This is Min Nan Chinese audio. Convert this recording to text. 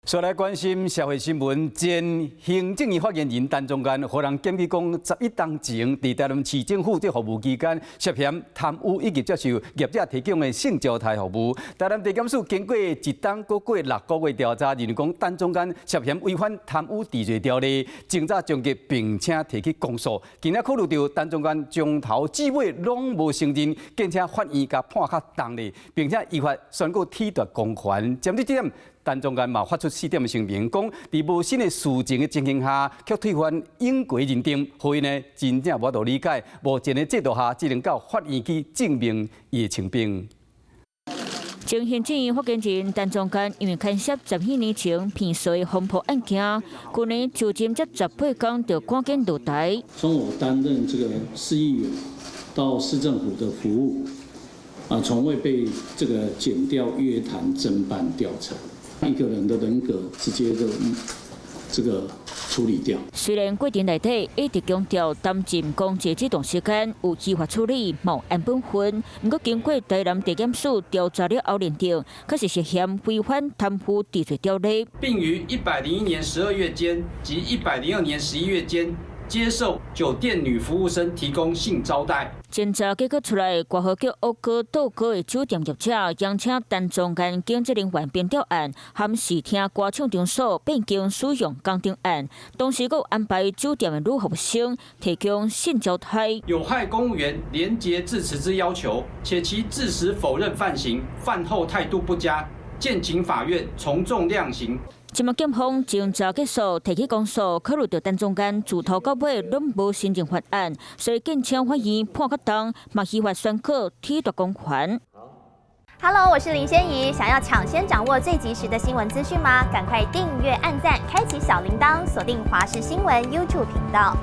煞來關心社會新聞，前行政院發言人陳宗彥，予人檢舉講11冬前，佇台南市政府佇服務期間，涉嫌貪污以及接受業者提供的性招刣服務。台南地檢署經過一冬閣過6個月調查，認為講陳宗彥涉嫌違反貪污治罪條例，偵查終結並且提起公訴。今仔考慮著陳宗彥從頭至尾攏無承認，兼且法院共判較重咧，並且依法宣告褫奪公權。針對這點，陳宗彥嘛發出四點聲明，講佇無新的事證的情形下，卻推翻永過認定，予伊呢真正無法度理解。目前的制度下，只能到法院去證明伊的清白。前行政院發言人陳宗彥因為牽涉10幾年前騙稅風波案件，去年囚禁才18天就趕緊落台。從我擔任這個市議員到市政府的服務，啊，從未被這個檢調約談偵辦調查。一個人的人格直接就這個處理掉。雖然過程內底一直強調擔任公職這段時間有依法處理，無按本分。毋過經過台南地檢署調查了後認定，確實涉嫌違反貪污治罪條例，並於101年12月間及102年11月間接受酒店女服務生提供性招待。偵查結果出來，外號叫烏哥道哥的酒店業者，邀請陳宗彥經職人員編調案，含視聽歌唱場所變更使用工程案，同時閣安排酒店的女服務生提供性招刣。有害公務員廉潔自持之要求，且其自始否認犯行，犯後態度不佳，建請法院從重量刑。這馬檢方偵查結束，提起公訴，考慮著陳宗彥自頭到尾攏無承認犯案，所以建請法院判較重，嘛依法宣告褫奪公權。 Hello，我是林仙怡，想要搶先掌握最及時的新聞資訊嗎？趕快訂閱、按讚、開啟小鈴鐺，鎖定華視新聞 YouTube 頻道。